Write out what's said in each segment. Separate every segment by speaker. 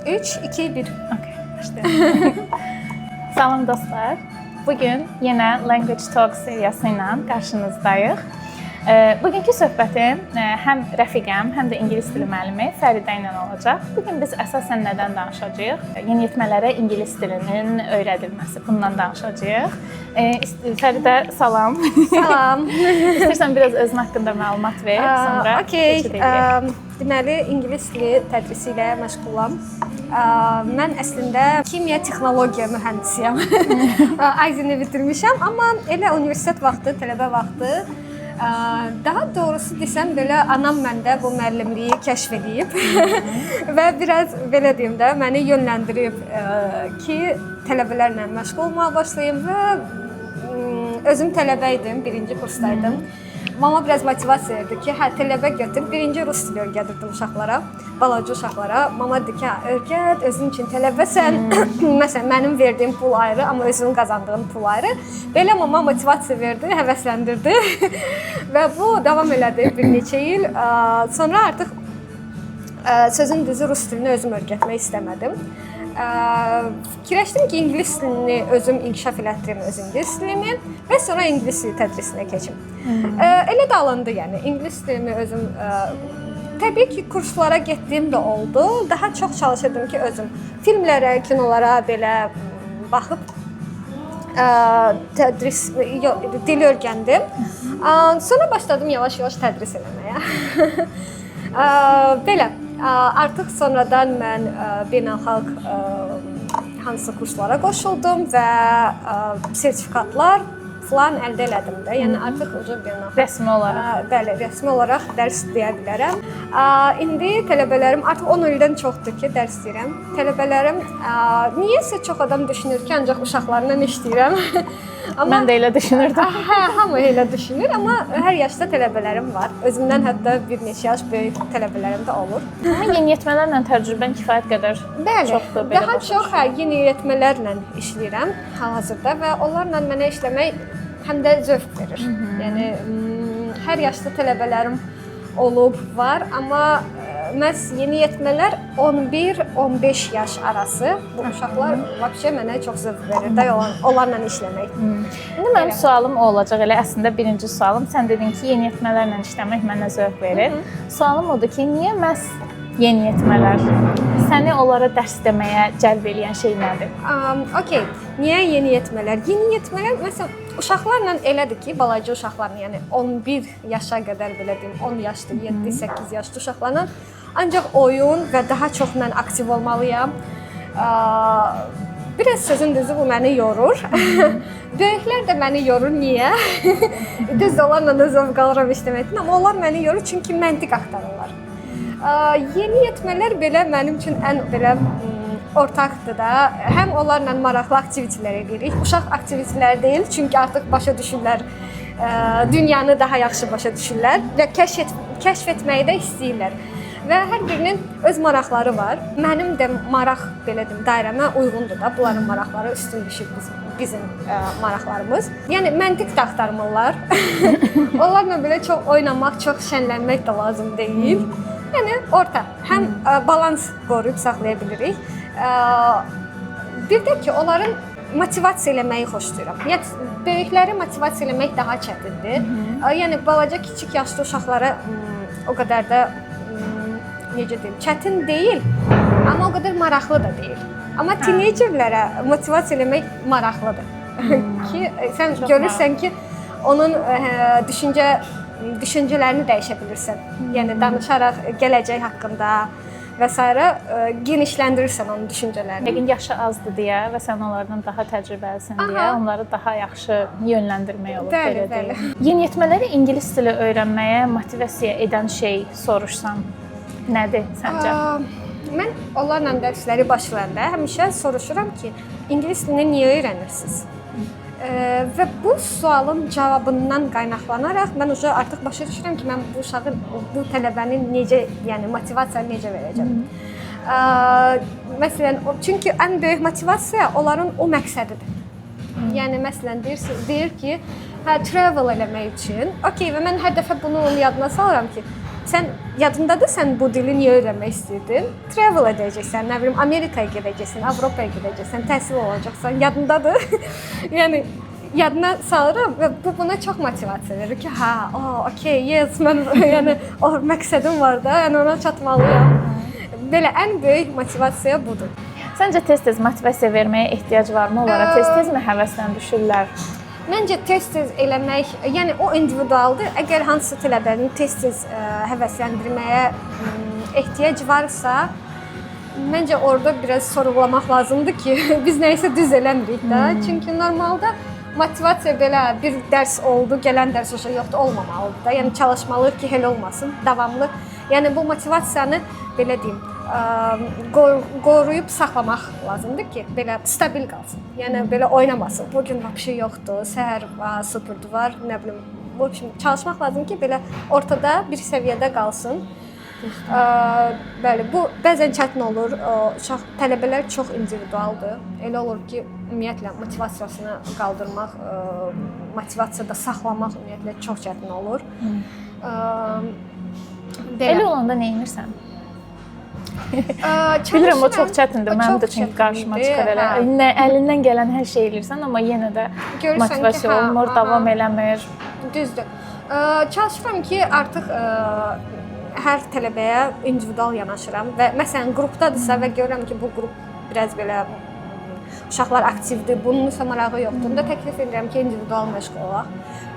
Speaker 1: 3, 2, 1.
Speaker 2: Okay, başlayalım. Salam dostlar. Bugün yenə Language Talk seriyası ilə qarşınızdayıq. Bugünkü söhbətim həm rəfiqəm, həm də ingilis dili müəllimi Fəridə ilə olacaq. Bugün biz əsasən nədən danışacağıq? Yeniyetmələrə ingilis dilinin öyrədilməsi. Bundan danışacağıq. Fəridə, salam.
Speaker 1: Salam.
Speaker 2: İstəyirsən biraz özün haqqında məlumat ver, sonra
Speaker 1: okey.
Speaker 2: keçid eləyək.
Speaker 1: Deməli, ingilis dili tədrisi ilə məşğulam. Mən əslində kimya texnologiya mühəndisiyəm. Ayzini bitirmişəm, amma elə universitet vaxtı, tələbə vaxtı, daha doğrusu desəm belə anam məndə bu müəllimliyi kəşf edib və biraz belə deyim də məni yönləndirib ki, tələbələrlə məşğul olmağa başlayım və özüm tələbə idim, birinci kursdaydım. Mama biraz motivasiya verdi ki, hə tələbə götür. Birinci rus dili öyrədirdim uşaqlara, balaca uşaqlara. Mama dedi ki, hə, öyrət, özün üçün tələbəsən. Məsələn, mənim verdiyim pul ayrı, amma özünün qazandığın pul ayrı. Belə mama motivasiya verdi, həvəsləndirdi. Və bu davam elədi bir neçə il. Sonra artıq sözün düzü rus dilini özüm öyrətmək istəmədim. Fikirləşdim ki, ingilis dilini özüm inkişaf elətdirim, öz ingilis dilimi və sonra ingilis dili tədrisinə keçim. Elə də alındı, yəni ingilis dilimi özüm təbii ki, kurslara getdiyim də oldu. Daha çox çalışırdım ki, özüm filmlərə, kinolara belə baxıb tədris dili öyrəndim. Sonra başladım yavaş-yavaş tədris eləməyə. Belə artıq sonradan mən beynəlxalq hansı kurslara qoşuldum və sertifikatlar falan əldə elədim də. Yəni artıq ucu beynəlxalq
Speaker 2: Rəsmi olaraq.
Speaker 1: Bəli, rəsmi olaraq dərs deyə bilərəm. İndi tələbələrim artıq 10 ildən çoxdur ki, dərs deyirəm. Tələbələrim niyəsə çox adam düşünür ki, ancaq uşaqlarla işləyirəm.
Speaker 2: Amma mən də elə düşünürdüm.
Speaker 1: Hə, hamı elə düşünür, amma hər yaşda tələbələrim var. Özümdən hətta bir neçə yaş böyük tələbələrim də olur.
Speaker 2: Amma yeniyetmələrlə təcrübən kifayət qədər
Speaker 1: bəli,
Speaker 2: çoxdur. Belə
Speaker 1: daha çox hə, yeniyetmələrlə işləyirəm hal-hazırda və onlarla mənə işləmək həm də zövq verir. Yəni hər yaşda tələbələrim olub, var, amma məhz yeniyetmələr 11-15 yaş arası bu uşaqlar vəbşə mənə çox zövq verir də onlarla işləmək.
Speaker 2: İndi mənim sualım o olacaq. Elə əslində birinci sualım, sən dedin ki, yeniyetmələrlə işləmək mənə zövq verir. Sualım odur ki, niyə məhz yeniyetmələr? Səni onlara dərs deməyə cəlb eləyən şey nədir?
Speaker 1: Okey. Niyə yeniyetmələr? Yeniyetmələr məsələn uşaqlarla elədir ki, balaca uşaqlarla, yəni 11 yaşa qədər belə deyim, 10 yaşlı, 7-8 yaşlı uşaqlarla ancaq oyun və daha çox mən aktiv olmalıyam. Biraz sözün düzü bu məni yorur. Böyüklər də məni yorur. Niyə? Düzdür, onlarla da zövq alıram işləməkdən, amma onlar məni yorur çünki məntiq axtarırlar. Yeniyetmələr belə mənim üçün ən belə ortaqdır da. Həm onlarla maraqlı aktivitelər edirik. Uşaq aktiviteləri deyil, çünki artıq başa düşürlər, dünyanı daha yaxşı başa düşürlər və kəşf etməyi də istəyirlər. Və hər birinin öz maraqları var. Mənim də maraq belə deyim, dairəmə uyğundur da. Bunların maraqları üstün düşür bizim maraqlarımız. Yəni məntiq də axtarmırlar. Onlarla belə çox oynamaq, çox şənlənmək də lazım deyil. Yəni orta, həm balans qoruyub saxlaya bilirik. Bir də ki, onların motivasiya eləməyi xoşlayıram. Yəni böyükləri motivasiya eləmək daha çətindir. Yəni balaca kiçik yaşlı uşaqlara o qədər də necə deyim, çətin deyil, amma o qədər maraqlı da deyil. Amma teenagerlərə motivasiya eləmək maraqlıdır. Ki sən
Speaker 2: çox
Speaker 1: görürsən ki, onun düşüncələrini dəyişə bilirsən. Yəni danışaraq gələcək haqqında və s. Genişləndirirsən onun düşüncələrini.
Speaker 2: Yəqin yaşı azdır deyə və sən onlardan daha təcrübəlisən deyə onları daha yaxşı yönləndirmək olur,
Speaker 1: bəli,
Speaker 2: belə deyim. Yeniyetmələrə ingilis dili öyrənməyə motivasiya edən şey soruşsam nədir səncə?
Speaker 1: Mən onlarla dərsləri başlayanda həmişə soruşuram ki, ingilis dilini niyə öyrənirsiniz? Və bu sualın cavabından qaynaqlanaraq mən artıq başa düşürəm ki, mən bu uşağın, bu tələbəni necə, yəni motivasiyanı necə verəcəm. Məsələn, çünki ən böyük motivasiya onların o məqsədidir. Yəni məsələn deyir ki, hə travel eləmək üçün. Okey, və mən hər dəfə bunu onun yadına salıram ki, Sən yadındadır, sən bu dili niyə öyrənmək istəyirdin? Travel edəcəksən, nə bilim Amerikaya gedəcəksən, Avropaya gedəcəksən, təhsil alacaqsan, yadındadır. Yəni yadına salıram və bu buna çox motivasiya verir ki, hə, o, okay, yes, mən yəni o məqsədim var da, yəni ona çatmalıyam. Belə ən böyük motivasiya budur.
Speaker 2: Səncə tez-tez motivasiya verməyə ehtiyac varmı onlara? Tez-tezmi həvəsdən düşürlər?
Speaker 1: Məncə tez-tez eləmək, yəni o individualdır. Əgər hansısa tələbənin tez-tez həvəsləndirməyə ehtiyac varsa, məncə orada biraz sorğulamaq lazımdır ki, biz nəyisə düz eləmirik də. Çünki normalda motivasiya belə bir dərs oldu, gələn dərs o yoxdur, olmamalıdır da. Yəni çalışmalıyıq ki, elə olmasın, davamlı. Yəni bu motivasiyanı belə deyim, qoruyub saxlamaq lazımdır ki, belə stabil qalsın. Yəni belə oynamasın. Bu gün vəbşi yoxdur, səhər superdur var, nə bilim. Bu kimi çalışmaq lazım ki, belə ortada bir səviyyədə qalsın. Bəli, bu bəzən çətin olur. Uşaq tələbələr çox individualdır. Elə olur ki, ümumiyyətlə motivasiyasını qaldırmaq, motivasiyada saxlamaq ümumiyyətlə çox çətin olur.
Speaker 2: Belə. Elə olanda nə edirsən? Bilirəm o çox çətindir. Mənim də çünki qarşıma çıxır elə. Hə. Nə əlindən gələn hər şey eləyirsən, amma yenə də görürsən motivasiya ki, hə, olmur, aha, davam eləmir.
Speaker 1: Düzdür. Çalışıram ki, artıq hər tələbəyə individual yanaşıram və məsələn qrupdadırsa və görürəm ki, bu qrup biraz belə uşaqlar aktivdir, bunun isə marağı yoxdur. Onda təklif edirəm ki, individual məşğul olaq.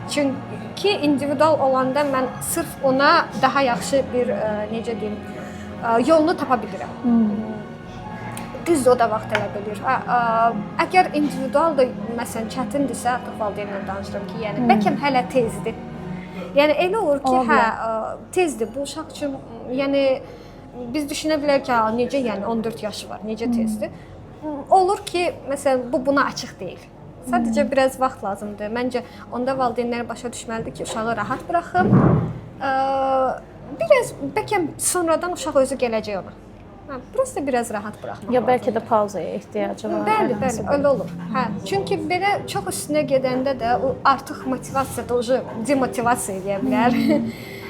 Speaker 1: Çünki individual olanda mən sırf ona daha yaxşı bir necə deyim, yolunu tapa bilirəm. Düzdür, o da vaxt tələb edir. Əgər individual da məsələn çətindirsə, artıq valideynlə danışıram ki, yəni bəlkə hələ tezdir. Yəni elə olur ki, hə, tezdir bu uşaq üçün, yəni biz düşünə bilərik ki, necə yəni 14 yaşı var, necə tezdir. Olur ki, məsələn bu buna açıq deyil. Sadəcə biraz vaxt lazımdır. Məncə onda valideynlər başa düşməlidir ki, uşağı rahat buraxın. Biraz bəlkə sonradan uşaq özü gələcək ona. Hə, prosta biraz rahat buraxmaq.
Speaker 2: Ya bəlkə də pauzaya ehtiyacı var.
Speaker 1: Bəli, bəli, elə olur. Hə, çünki belə çox üstünə gedəndə də o artıq motivasiya da uje demotivasiya eləyə bilər.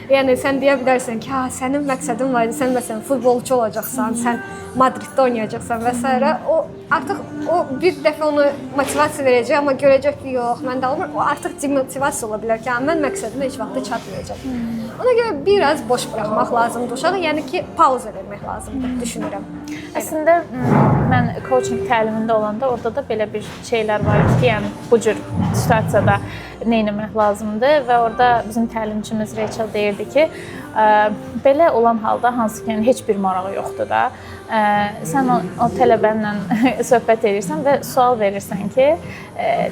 Speaker 1: Yəni sən deyə bilərsən ki, ha, sənin məqsədin var idi, sən məsələn futbolçu olacaqsan, sən Madriddə oynayacaqsan və s. O artıq o bir dəfə onu motivasiya verəcək, amma görəcək ki, yox, mən də olmur. O artıq demotivasiya ola bilər ki, ha, mən məqsədimə heç vaxt çatmayacağam. Ona görə biraz boş buraxmaq lazımdır uşağı, yəni ki, pauza vermək lazımdır, düşünürəm.
Speaker 2: Əslində mən coaching təlimində olanda orada da belə bir şeylər var idi ki, yəni bu cür situasiyada nə etmək lazımdır və orada bizim təlimçimiz Rachel deyirdi ki, belə olan halda hansı ki, yəni heç bir marağı yoxdur da, sən o tələbənlə söhbət edirsən və sual verirsən ki,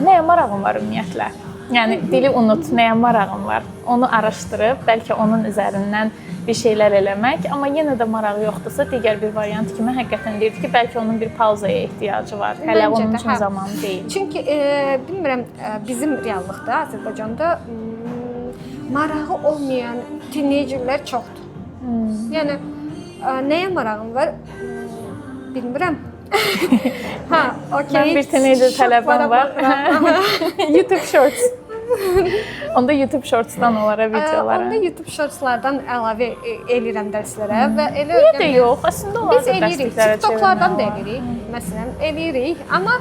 Speaker 2: nəyə marağın var ümumiyyətlə? Yəni dili unut, nəyə marağın var? Onu araşdırıb bəlkə onun üzərindən bir şeylər eləmək, amma yenə də marağı yoxdursa, digər bir variant kimi həqiqətən deyirdi ki, bəlkə onun bir pauzaya ehtiyacı var. Hələ məncə onun üçün zamanı deyil.
Speaker 1: Çünki bilmirəm, bizim reallıqda Azərbaycanda marağı olmayan teenagerlər çoxdur. Yəni nəyə marağın var? Bilmirəm. Ha, okey.
Speaker 2: Mən bir teenager tələbəm var. YouTube Shorts. Onda YouTube Shorts-dan onlara videolara.
Speaker 1: Onda YouTube Shorts-lardan əlavə eləyirəm dərslərə və elə
Speaker 2: niyə də yox? Əslində onlar
Speaker 1: biz eləyirik. TikTok-lardan da eləyirik. Məsələn, eləyirik. Amma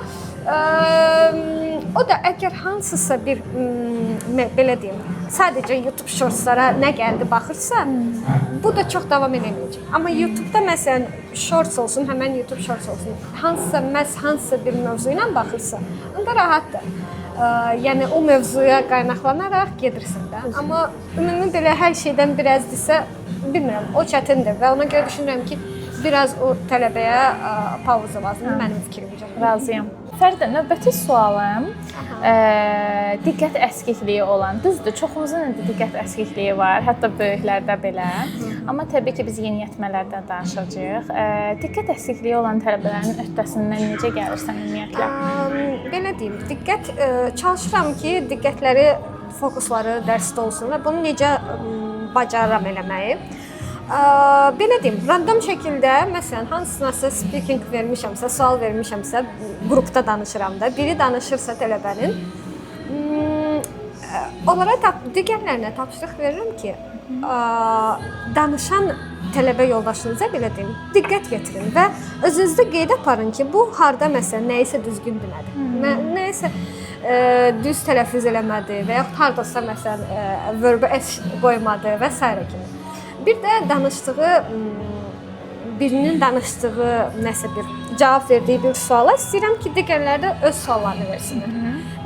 Speaker 1: o da əgər hansısa bir belə deyim, sadəcə YouTube Shorts-lara nə gəldi baxırsa, bu da çox davam eləməyəcək. Amma YouTube-da məsələn Shorts olsun, həmən YouTube Shorts olsun, hansısa məhz hansısa bir mövzu ilə baxırsa, onda rahatdır. Yəni o mövzuya qaynaqlanaraq gedirsən də. Amma ümumi belə hər şeydən birazdirsə, bilmirəm, o çətindir və ona görə düşünürəm ki, biraz o tələbəyə pauza lazımdır mənim fikrimcə.
Speaker 2: Razıyam. Fəridə, növbəti sualım diqqət əskikliyi olan. Düzdür, çoxumuzun indi diqqət əskikliyi var, hətta böyüklərdə belə. Amma təbii ki, biz yeniyetmələrdən danışacağıq. Diqqət əskikliyi olan tələbələrin öhdəsindən necə gəlirsən ümumiyyətlə?
Speaker 1: Belə deyim, diqqət çalışıram ki, diqqətləri, fokusları dərsdə olsun və bunu necə bacarıram eləməyi. Belə deyim, random şəkildə məsələn hansınasa speaking vermişəmsə, sual vermişəmsə, qrupda danışıram da, biri danışırsa tələbənin, onlara digərlərinə tapşırıq verirəm ki, danışan tələbə yoldaşınıza belə deyim, diqqət yetirin və özünüzdə qeyd aparın ki, bu harda məsələn nəyisə düzgün demədi. Nəyisə düz tələffüz eləmədi və yaxud hardasa məsələn verb s qoymadı və sairə kimi. Bir də danışdığı birinin danışdığı nəsə bir cavab verdiyi bir suala istəyirəm ki, digərləri də öz suallarını versinlər.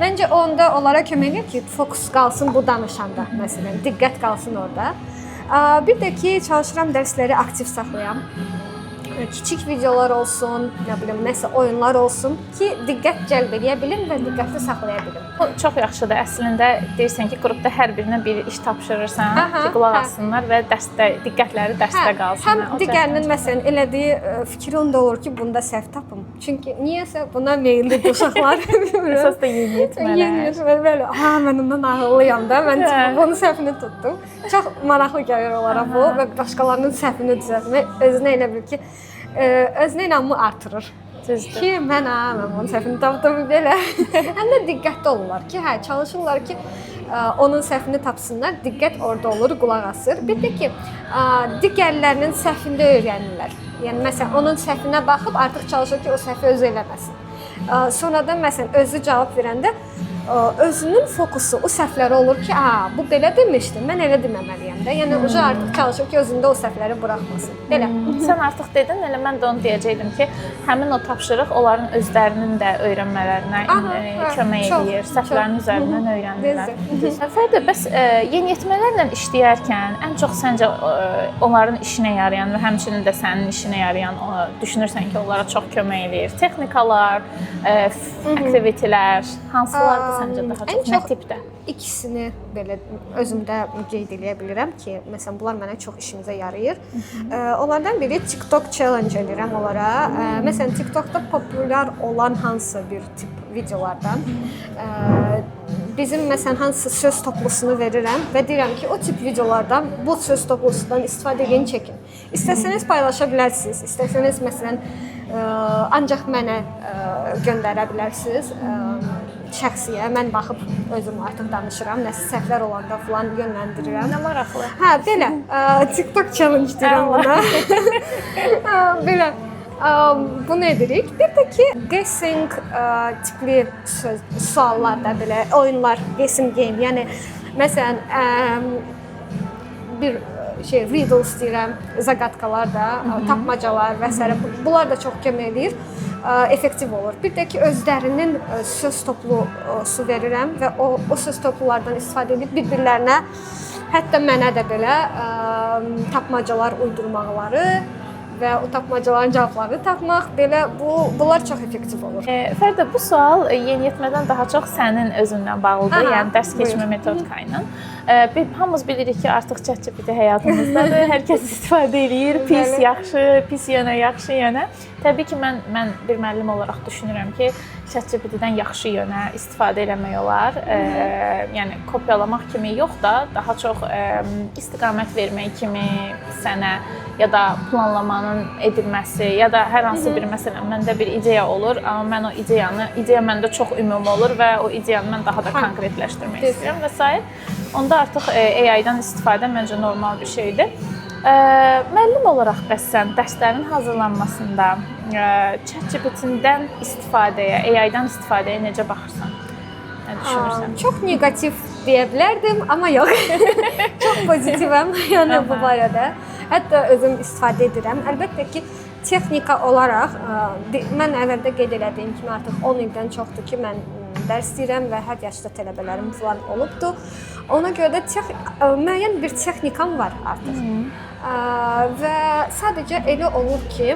Speaker 1: Məncə onda onlara kömək edir ki, fokus qalsın bu danışanda, məsələn, diqqət qalsın orada. Bir də ki, çalışıram dərsləri aktiv saxlayam. Kiçik videolar olsun, nə bilim, nəsə oyunlar olsun ki, diqqət cəlb eləyə bilim və diqqəti saxlaya bilim.
Speaker 2: Bu çox yaxşıdır. Əslində deyirsən ki, qrupda hər birinə bir iş tapşırırsan ki, qulaq assınlar və dərsdə diqqətləri dərsdə qalsın.
Speaker 1: Həm digərinin məsələn elədiyi fikri onda olur ki, bunda səhv tapım. Çünki niyəsə buna meyillidir uşaqlar.
Speaker 2: Əsas da yeniyetmələr.
Speaker 1: Yeniyetmələr belə, ha, mən ondan ağıllıyam da, mən bunun səhvini tutdum. Çox maraqlı gəlir onlara bu və başqalarının səhvini düzəltmək özünə elə bil ki, özünə inamı artırır.
Speaker 2: Düzdür.
Speaker 1: Ki mən bunun səhvini tapdım belə. Həm də diqqətli olurlar ki, hə, çalışırlar ki, onun səhvini tapsınlar. Diqqət orada olur, qulaq asır. Bir də ki, digərlərinin səhvində öyrənirlər. Yəni məsələn, onun səhvinə baxıb artıq çalışır ki, o səhvi özü eləməsin. Sonradan məsələn özü cavab verəndə özünün fokusu o səhvlərə olur ki, bu belə demişdi, mən elə deməməliyəm də. Yəni uca artıq çalışır ki, özündə o səhvləri buraxmasın. Belə.
Speaker 2: Sən artıq dedin, elə mən də onu deyəcəkdim ki, həmin o tapşırıq onların özlərinin də öyrənmələrinə kömək eləyir, səhvlərin üzərindən öyrənirlər. Fərdə, bəs yeniyetmələrlə işləyərkən ən çox səncə onların işinə yarayan və həmçinin də sənin işinə yarayan, düşünürsən ki, onlara çox kömək eləyir? Texnikalar, aktivitelər, hansılardır səncə daha çox, nə tipdə?
Speaker 1: İkisini belə özümdə qeyd eləyə bilirəm ki, məsələn, bunlar mənə çox işimizə yarayır. Onlardan biri TikTok challenge eləyirəm onlara. Məsələn, TikTokda populyar olan hansısa bir tip videolardan bizim məsələn hansısa söz toplusunu verirəm və deyirəm ki, o tip videolardan bu söz toplusundan istifadə edin, çəkin. İstəsəniz paylaşa bilərsiniz, istəsəniz məsələn ancaq mənə göndərə bilərsiniz. Şəxsiyə mən baxıb özüm artıq danışıram, nəsə səhvlər olanda filan yönləndirirəm.
Speaker 2: Nə maraqlı.
Speaker 1: Hə, belə TikTok challenge deyirəm buna. Belə bunu edirik. Bir də ki, guessing tipli söz, suallar da belə oyunlar, guessing game. Yəni məsələn bir şey riddles deyirəm, zagadkalar da, tapmacalar və s. Bunlar da çox kömək eləyir. Effektiv olur. Bir də ki, özlərinin söz toplusu verirəm və o söz toplulardan istifadə edib bir-birlərinə, hətta mənə də belə tapmacalar uydurmaqları və o tapmacaların cavablarını tapmaq, belə bunlar çox effektiv olur.
Speaker 2: Fərdə, bu sual yeniyetmədən daha çox sənin özündən bağlıdır, yəni dərs keçmə metodika ilə. Hamımız bilirik ki, artıq ChatGPT həyatımızdadır, hər kəs istifadə eləyir, pis, yaxşı, pis yönə, yaxşı yönə. Təbii ki, mən bir müəllim olaraq düşünürəm ki, ChatGPT-dən yaxşı yönə istifadə eləmək olar. Yəni kopyalamaq kimi yox da, daha çox istiqamət vermək kimi sənə ya da planlamanın edilməsi, ya da hər hansı bir, məsələn, məndə bir ideya olur, amma mən o ideya məndə çox ümumi olur və o ideyanı mən daha da konkretləşdirmək istəyirəm və s. Onda artıq AI-dan istifadə məncə normal bir şeydir. Müəllim olaraq bəs sən dərslərin hazırlanmasında ChatGPT-dən istifadəyə, AI-dan istifadəyə necə baxırsan? Nə düşünürsən?
Speaker 1: Çox neqativ deyə bilərdim, amma yox. Çox pozitivəm, yəni bu barədə. Hətta özüm istifadə edirəm. Əlbəttə ki, texnika olaraq mən əvvəldə qeyd elədiyim kimi artıq 10 ildən çoxdur ki, mən dərs deyirəm və hər yaşda tələbələrim falan olubdur. Ona görə də müəyyən bir texnikam var artıq. Və sadəcə elə olur ki,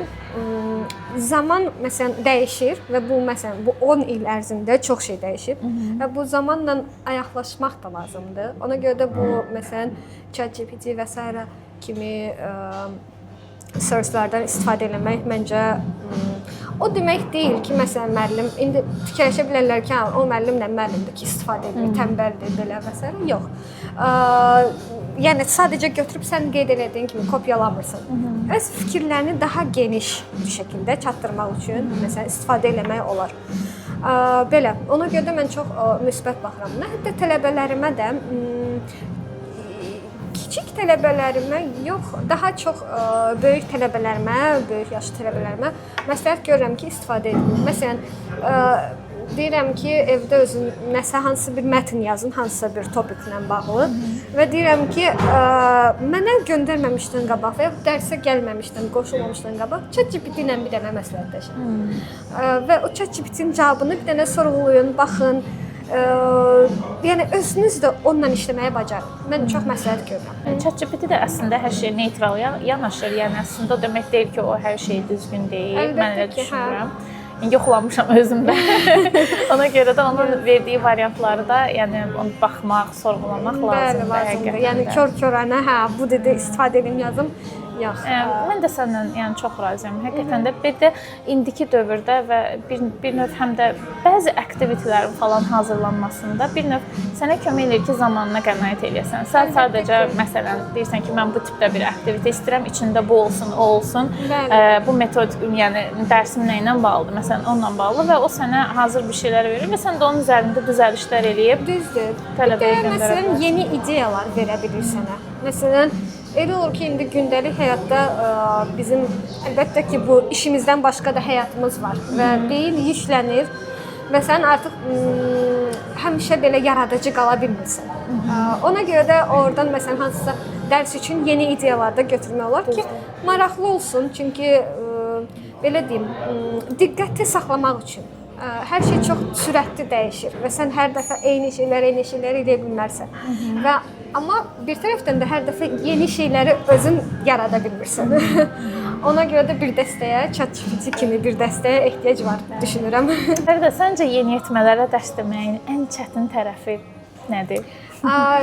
Speaker 1: zaman məsələn dəyişir və bu məsələn bu 10 il ərzində çox şey dəyişib və bu zamanla ayaqlaşmaq da lazımdır. Ona görə də bu məsələn ChatGPT və sairə kimi source-lardan istifadə eləmək məncə o demək deyil ki, məsələn müəllim indi fikirləşə bilərlər ki, o müəllim nə müəllimdir ki, istifadə edir, tənbəldir belə və sairə. Yox. Yəni sadəcə götürüb sən qeyd elədiyin kimi kopyalamırsan. Öz fikirlərini daha geniş bir şəkildə çatdırmaq üçün məsələn istifadə eləmək olar. Belə, ona görə də mən çox müsbət baxıram buna. Hətta tələbələrimə də kiçik Kiçik tələbələrimə yox, daha çox böyük tələbələrimə, böyük yaşlı tələbələrimə məsləhət görürəm ki, istifadə edin. Məsələn, deyirəm ki, evdə özün nəsə hansısa bir mətn yazın, hansısa bir topiklə bağlı və deyirəm ki, mənə göndərməmişdən qabaq və ya dərsə gəlməmişdən, qoşulmamışdan qabaq ChatGPT ilə bir dənə məsləhətləşin. Və o ChatGPT-nin cavabını bir dənə sorğulayın, baxın. Yəni özünüz də onunla işləməyə bacarın. Mən çox məsləhət görürəm.
Speaker 2: ChatGPT də əslində hər şeyə neytral yanaşır. Yəni əslində o demək deyil ki, o hər şeyi düzgün deyir.
Speaker 1: Əlbəttə
Speaker 2: Mən elə
Speaker 1: ki, hə.
Speaker 2: düşünürəm. Yəni yoxlamışam özümdə. Ona görə də onun verdiyi variantları da, yəni onu baxmaq, sorğulamaq lazımdır.
Speaker 1: Bəli, lazımdır.
Speaker 2: Həqiqətən
Speaker 1: Yəni
Speaker 2: də.
Speaker 1: kör-körənə, hə, bu dedi istifadə edim, yazım. Yox.
Speaker 2: Mən də səndən yəni çox razıyam. Həqiqətən də bir də indiki dövrdə və bir növ həm də bəzi aktivitələrin falan hazırlanmasında bir növ sənə kömək eləyir ki, zamanına qənaət eləyəsən. Sən
Speaker 1: Əlbəttə
Speaker 2: sadəcə
Speaker 1: ki.
Speaker 2: məsələn deyirsən ki, mən bu tipdə bir aktivitə istəyirəm, içində bu olsun, o olsun.
Speaker 1: Bəli.
Speaker 2: Bu metod, yəni dərsim nə ilə bağlıdır? Məsələn, onunla bağlı və o sənə hazır bir şeylər verir və sən də onun üzərində düzəlişlər eləyib
Speaker 1: Düzdür. Bir
Speaker 2: tələbəyə
Speaker 1: də
Speaker 2: göndərə
Speaker 1: məsələn
Speaker 2: bilərsən.
Speaker 1: yeni ideyalar verə bilir sənə. Məsələn, elə olur ki, indi gündəlik həyatda bizim əlbəttə ki, bu işimizdən başqa da həyatımız var və beyin yüklənir və sən artıq həmişə belə yaradıcı qala bilmirsən. Ona görə də oradan məsələn hansısa dərs üçün yeni ideyalar da götürmək olar ki, maraqlı olsun. Çünki belə deyim, diqqəti saxlamaq üçün hər şey çox sürətli dəyişir və sən hər dəfə eyni şeyləri, eyni şeyləri edə bilmərsən. Və amma bir tərəfdən də hər dəfə yeni şeyləri özün yarada bilmirsən. Ona görə də bir dəstəyə, ChatGPT kimi bir dəstəyə ehtiyac var düşünürəm.
Speaker 2: Fəridə, səncə yeniyetmələrə dərs deməyin ən çətin tərəfi nədir?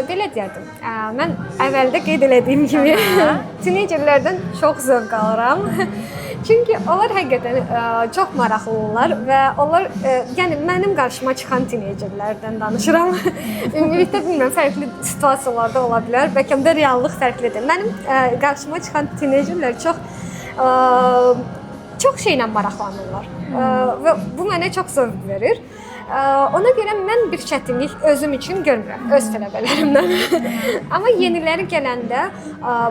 Speaker 1: Belə deyərdim. Mən əvvəldə qeyd elədiyim kimi teenagerlərdən çox zövq alıram. Çünki onlar həqiqətən çox maraqlı olurlar və onlar yəni mənim qarşıma çıxan teenagerlərdən danışıram. Ümumilikdə bilmirəm, fərqli situasiyalarda ola bilər. Bəlkə də reallıq fərqlidir. Mənim qarşıma çıxan teenagerlər çox çox şeylə maraqlanırlar. Və bu mənə çox zövq verir. Ona görə mən bir çətinlik özüm üçün görmürəm, öz tələbələrimdən. Amma yeniləri gələndə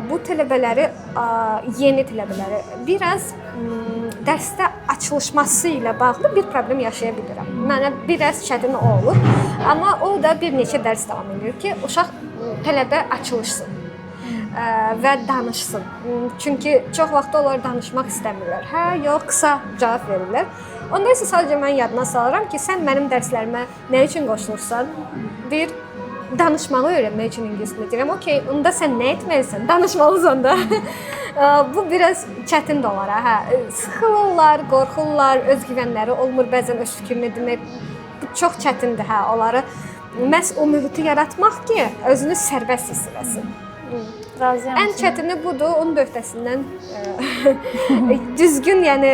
Speaker 1: bu tələbələri, yeni tələbələri biraz dərsdə açılışması ilə bağlı bir problem yaşaya bilirəm. Mənə biraz çətin o olur. Amma o da bir neçə dərs davam edir ki, uşaq tələbə açılışsın və danışsın. Çünki çox vaxt onlar danışmaq istəmirlər. Hə, yox, qısa cavab verirlər. Onda isə sadəcə mən yadına salıram ki, sən mənim dərslərimə nə üçün qoşulursan? Bir danışmağı öyrənmək üçün ingilis dilini deyirəm. Okay, onda sən nə etməlisən? Danışmalısan da. Bu biraz çətin də onlara, hə. Sıxılırlar, qorxurlar, özgüvənləri olmur, bəzən öz fikrini demək. Bu çox çətindir, hə, onları məhz o mühiti yaratmaq ki, özünü sərbəst hiss eləsin.
Speaker 2: Razıyam.
Speaker 1: Ən çətini budur, onun da öhdəsindən düzgün, yəni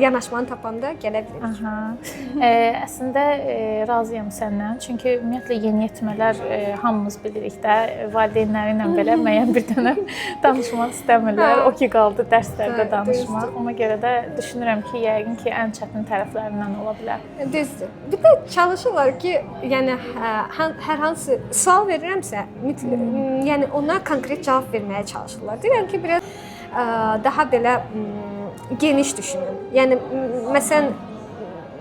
Speaker 1: yanaşmanı tapanda gələ bilirik.
Speaker 2: Aha. Əslində razıyam səndən. Çünki ümumiyyətlə yeniyetmələr hamımız bilirik də, valideynləri ilə belə müəyyən bir dönəm danışmaq istəmirlər. O ki qaldı dərslərdə danışmaq. Ona görə də düşünürəm ki, yəqin ki, ən çətin tərəflərindən ola bilər.
Speaker 1: Düzdür. Bir də çalışırlar ki, yəni hər hansı sual verirəmsə, yəni ona konkret cavab verməyə çalışırlar. Deyirəm ki, biraz daha belə geniş düşünün. Yəni məsələn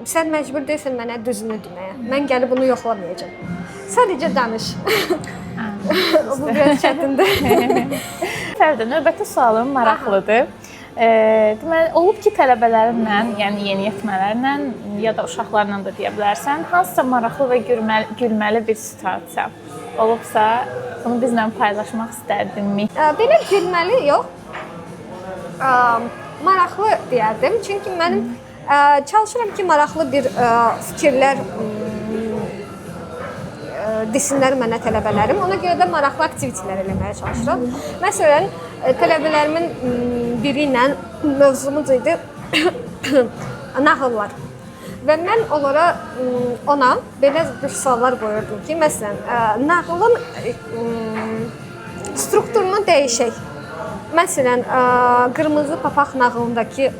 Speaker 1: sən məcbur deyilsən mənə düzünü deməyə. Mən gəlib bunu yoxlamayacağam. Sadəcə danış. Bu biraz çətindir.
Speaker 2: Fəridə, növbəti sualım maraqlıdır. Deməli, olub ki, tələbələrinlə, yəni yeniyetmələrlə ya da uşaqlarla da deyə bilərsən, hansısa maraqlı və gülməli bir situasiya olubsa, bunu bizlə paylaşmaq istərdinmi?
Speaker 1: Belə gülməli yox. Maraqlı deyərdim. Çünki mənim çalışıram ki, maraqlı bir fikirlər desinlər mənə tələbələrim. Ona görə də maraqlı aktivitelər eləməyə çalışıram. Məsələn, tələbələrimin biri ilə mövzumuz idi nağıllar. Və mən onlara ona belə bir suallar qoyurdum ki, məsələn, nağılın strukturunu dəyişək. Məsələn, Qırmızı Papaq nağılındakı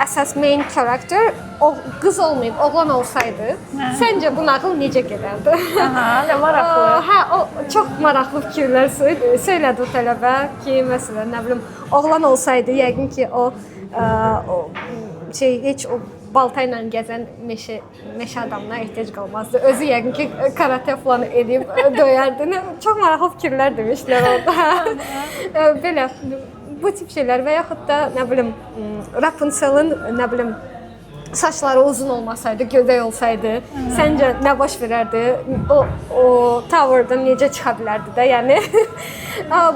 Speaker 1: əsas main character o qız olmayıb, oğlan olsaydı, səncə bu nağıl necə gedərdi?
Speaker 2: Aha, nə maraqlı.
Speaker 1: Hə, o çox maraqlı fikirlər söylədi o tələbə ki, məsələn, nə bilim, oğlan olsaydı, yəqin ki, o o şey heç o balta ilə gəzən meşə adamına ehtiyac qalmazdı. Özü yəqin ki, karate falan eləyib döyərdi. Çox maraqlı fikirlər demişdilər orada. Belə bu tip şeylər və yaxud da nə bilim Rapunzel'in nə bilim saçları uzun olmasaydı, gödək olsaydı, səncə nə baş verərdi? O tower'dan necə çıxa bilərdi də? Yəni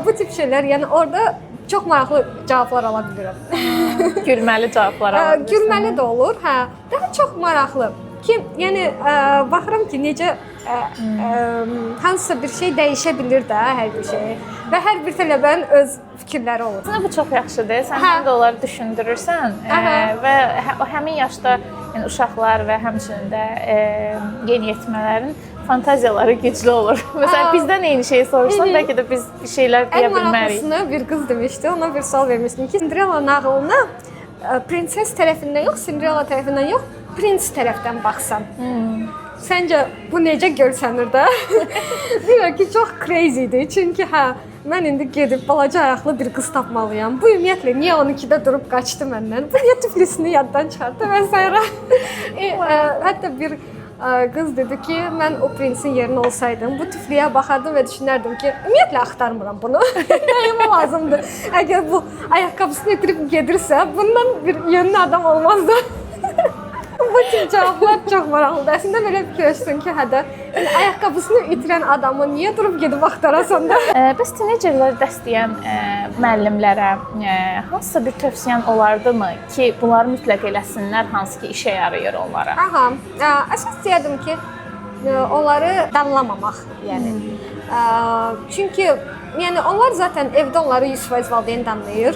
Speaker 1: bu tip şeylər, yəni orada çox maraqlı cavablar ala bilirəm.
Speaker 2: Gülməli cavablar ala bilirsən.
Speaker 1: Gülməli də olur, hə. Daha çox maraqlı ki, yəni baxıram ki, necə hansısa bir şey dəyişə bilir də hər bir şey və hər bir tələbənin öz fikirləri olur.
Speaker 2: Əslində bu çox yaxşıdır. Sən həm də onları düşündürürsən və o həmin yaşda, yəni uşaqlar və həmçinin də yeniyetmələrin fantaziyaları güclü olur. Məsələn, bizdən eyni şeyi soruşsan, bəlkə də biz bir şeylər deyə
Speaker 1: Ən
Speaker 2: bilmərik.
Speaker 1: maraqlısını bir qız demişdi. Ona bir sual vermişdim ki, Cinderella nağılına prinses tərəfindən yox, Cinderella tərəfindən yox, prins tərəfdən baxsan. Səncə bu necə görsənir də? Deyirlər ki, çox crazy idi. Çünki hə, mən indi gedib balaca ayaqlı bir qız tapmalıyam. Bu ümumiyyətlə niyə 12-də durub qaçdı məndən? Bu niyə tüflisini yaddan çıxartdı və s. Hətta bir qız dedi ki, mən o prinsin yerinə olsaydım, bu tüfliyə baxardım və düşünərdim ki, ümumiyyətlə axtarmıram bunu. Nəyimə lazımdır? Əgər bu ayaqqabısını itirib gedirsə, bundan bir yönlü adam olmaz da. Bu tip cavablar çox maraqlıdır. Əslində belə fikirləşirsən ki, hə də, yəni, ayaqqabısını itirən adamı niyə durub gedib axtarasan da?
Speaker 2: Bəs teenagerlərə dərs deyən müəllimlərə hansısa bir tövsiyən olardımı ki, bunları mütləq eləsinlər, hansı ki işə yarayır onlara?
Speaker 1: Aha, əsas deyərdim ki, onları danlamamaq, yəni. Çünki yəni onlar zaten evdə onları 100% valideyn danlayır.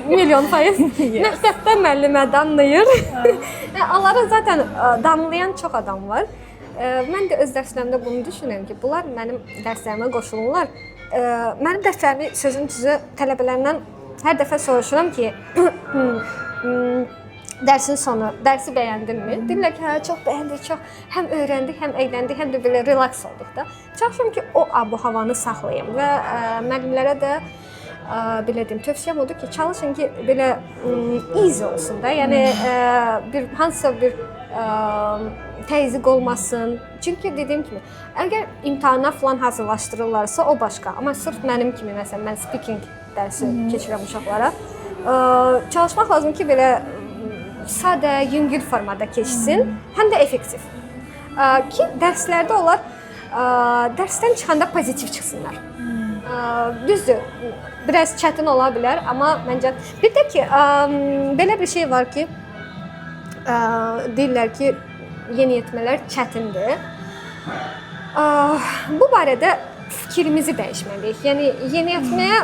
Speaker 1: 1.000.000%. Məktəbdə müəllimə danlayır. Yəni onları zaten danlayan çox adam var. Mən də öz dərslərimdə bunu düşünürəm ki, bunlar mənim dərslərimə qoşulurlar. Mənim dərslərimi sözün düzü tələbələrindən hər dəfə soruşuram ki, dərsin sonu, dərsi bəyəndinmi? Deyirlər ki, hə, çox bəyəndik, çox həm öyrəndik, həm əyləndik, həm də belə relaks olduq da. Çalışıram ki, o abu-havanı saxlayım və müəllimlərə də belə deyim, tövsiyəm odur ki, çalışın ki, belə easy olsun da. Yəni bir hansısa bir təzyiq olmasın. Çünki dediyim kimi, əgər imtahana falan hazırlaşdırırlarsa o başqa. Amma sırf mənim kimi, məsələn, mən speaking dərsi keçirəm uşaqlara. Çalışmaq lazım ki, belə sadə, yüngül formada keçsin, həm də effektiv. Ki dərslərdə onlar dərsdən çıxanda pozitiv çıxsınlar. Düzdür, biraz çətin ola bilər, amma məncə bir də ki, belə bir şey var ki, deyirlər ki, yeniyetmələr çətindir. Bu barədə fikrimizi dəyişməliyik. Yəni yeniyetməyə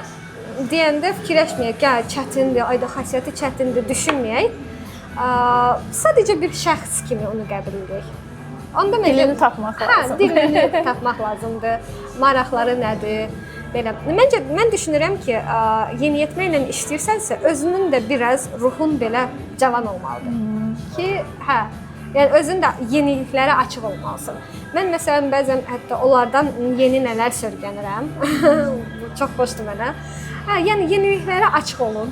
Speaker 1: deyəndə fikirləşməyək ki, çətindir, ayda xasiyyəti çətindir, düşünməyək. Sadəcə bir şəxs kimi onu qəbul edək. Onda məncə
Speaker 2: dilini tapmaq lazımdır.
Speaker 1: Hə, dilini tapmaq lazımdır. Maraqları nədir? Belə. Məncə mən düşünürəm ki, yeniyetmə ilə işləyirsənsə, özünün də biraz ruhun belə cavan olmalıdır. Ki, hə, yəni özün də yeniliklərə açıq olmalısan. Mən məsələn bəzən hətta onlardan yeni nələrsə öyrənirəm. Bu çox xoşdur mənə. Hə, yəni yeniliklərə açıq olun.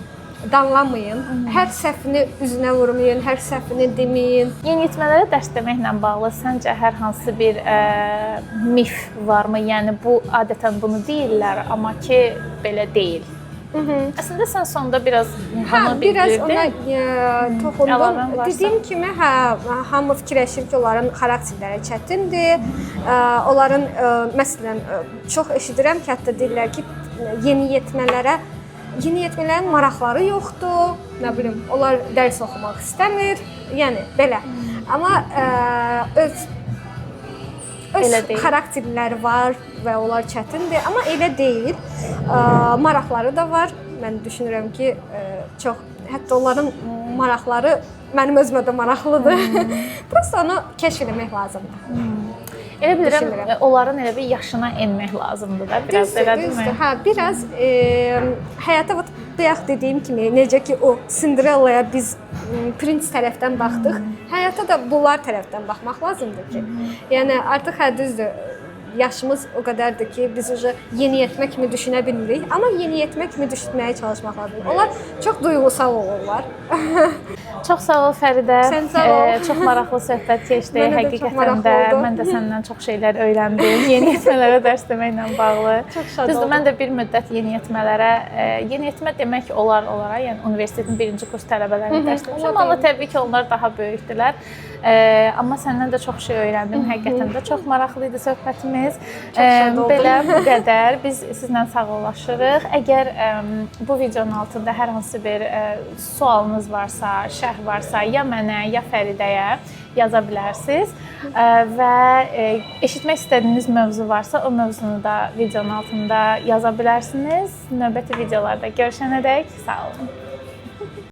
Speaker 1: Danlamayın, hər səhvini üzünə vurmayın, hər səhvini deməyin.
Speaker 2: Yeniyetmələrə dərs deməklə bağlı səncə hər hansı bir mif varmı? Yəni bu adətən bunu deyirlər, amma ki belə deyil. Əslində sən sonda biraz bunu
Speaker 1: bildirdin. Biraz ona toxundum. Dediyim kimi, hə, hamı fikirləşir ki, onların xarakterləri çətindir. Onların məsələn çox eşidirəm ki, hətta deyirlər ki, yeniyetmələrin maraqları yoxdur, nə bilim, onlar dərs oxumaq istəmir, yəni belə. Amma öz xarakterləri var və onlar çətindir, amma elə deyil. Maraqları da var. Mən düşünürəm ki, çox, hətta onların maraqları mənim özümə də maraqlıdır. Prosta onu kəşf eləmək lazımdır.
Speaker 2: Elə bilirəm
Speaker 1: Düşünürəm.
Speaker 2: Onların elə bir yaşına enmək lazımdır da biraz,
Speaker 1: Düzdür,
Speaker 2: elədirmi?
Speaker 1: düzdür. Hə, biraz həyata bax bayaq dediyim kimi, necə ki o Cinderellaya biz prins tərəfdən baxdıq, həyata da bunlar tərəfdən baxmaq lazımdır ki. Yəni artıq hə düzdür, yaşımız o qədərdir ki, biz уже yeniyetmə kimi düşünə bilmirik, amma yeniyetmə kimi düşünməyə çalışmaq lazımdır. Onlar çox duyğusal olurlar.
Speaker 2: Çox sağ ol Fəridə.
Speaker 1: Sən sağ ol.
Speaker 2: Çox maraqlı söhbət keçdi.
Speaker 1: Mənə də çox
Speaker 2: Həqiqətən
Speaker 1: maraqlı
Speaker 2: də
Speaker 1: oldu.
Speaker 2: mən də səndən çox şeylər öyrəndim. Yeniyetmələrə dərs deməklə bağlı.
Speaker 1: Çox şad
Speaker 2: Düzdür,
Speaker 1: oldum.
Speaker 2: mən də bir müddət yeniyetmələrə, yeniyetmə demək olar onlara, yəni universitetin birinci kurs tələbələrinə dərs demişəm,
Speaker 1: ola
Speaker 2: amma
Speaker 1: bilər.
Speaker 2: təbii ki, onlar daha böyükdülər. Amma səndən də çox şey öyrəndim. Həqiqətən də çox maraqlı idi söhbətimiz.
Speaker 1: Çox şad oldum.
Speaker 2: Belə bu qədər. Biz sizlə sağollaşırıq. Əgər bu videonun altında hər hansı bir sualınız varsa, şərh varsa, ya mənə, ya Fəridəyə yaza bilərsiniz. Və eşitmək istədiyiniz mövzu varsa, o mövzunu da videonun altında yaza bilərsiniz. Növbəti videolarda görüşənədək sağ olun.